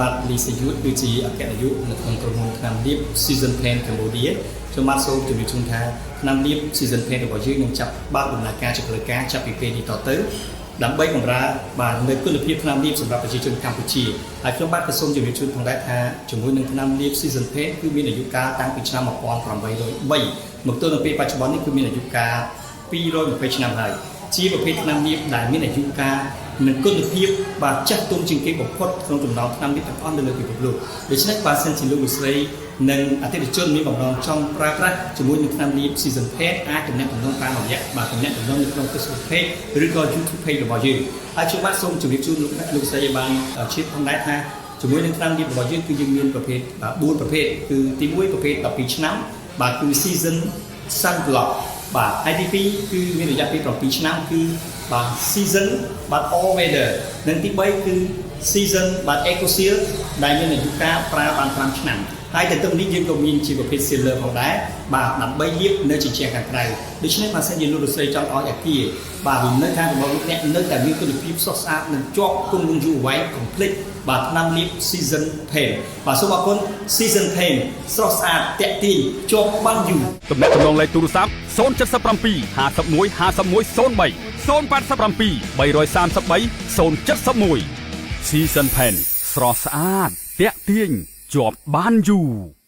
បាទលីសយុទ្ធគឺជាអគ្គនាយកនៅក្នុងក្រុមហ៊ុនថ្នាំលាប Season Paint Cambodia។ ខ្ញុំបាទសូមជម្រាបជូនថាថ្នាំលាប Season Paint របស់យើងនឹងចាប់បើកដំណើរការជាផ្លូវការចាប់ពីពេលនេះតទៅដើម្បីបម្រើបាទនៅគុណភាពថ្នាំលាបសម្រាប់ប្រជាជនកម្ពុជាហើយខ្ញុំបាទក៏សូមជម្រាបជូនផងដែរថាជាមួយនឹងថ្នាំលាប Season Paint គឺមានអាយុកាលតាំងពីឆ្នាំ1803មកទល់នឹងពេលបច្ចុប្បន្ននេះគឺមានអាយុកាល220ឆ្នាំហើយជាប្រភេទថ្នាំលាបដែលមានអាយុកាលនិងគុណភាពបាទចាស់ទុំជាងគេបំផុតក្នុងចំណោមថ្នាំលាបទាំងអស់នៅលើពិភពលោកដូច្នេះបើសិនជាលោកលោកស្រីនិងអតិថិជនមានបំណងចង់ប្រើប្រាស់ជាមួយនឹងថ្នាំលាប Season Paint អាចទំនាក់ទំនងតាមរយៈបាទទំនាក់ទំនងនៅក្នុង Facebook Page ឬក៏ YouTube Page របស់យើងហើយខ្ញុំបាទសូមជម្រាបជូនលោកលោកស្រីឲ្យបានជ្រាបផងដែរថាជាមួយនឹងថ្នាំលាបរបស់យើងគឺយើងមានប្រភេទបាទ4ប្រភេទគឺទី1ប្រភេទ12ឆ្នាំបាទគឺ Season Sunblock បាទហើយទី2គឺមានរយៈពេល7ឆ្នាំគឺបាទ season បាទ all weather និងទី3គឺ season បាទ eco seal ដែលមានអាយុកាលប្រើបាន5ឆ្នាំហើយទៅទឹកនេះយើងក៏មានជាប្រភេទ sealer ផងដែរបាទដើម្បីលាបនៅជញ្ជាំងខាងក្រៅដូច្នេះបើសិនជាលោកលោកស្រីចង់ឲ្យអាគារបាទលំនៅឋានរបស់លោកអ្នកនៅតែមានគុណភាពស្រស់ស្អាតនិងជាប់គង់វង្សយូរអង្វែង កុំភ្លេចបាទថ្នាំលាប Season Paint បាទសូមអរគុណ Season Paint ស្រស់ស្អាតទាក់ទាញជាប់បានយូរ ទំនាក់ទំនងលេខទូរស័ព្ទ077 51 51 03 087 333 071 Season Paint ស្រស់ស្អាតទាក់ទាញជាប់បានយូរ។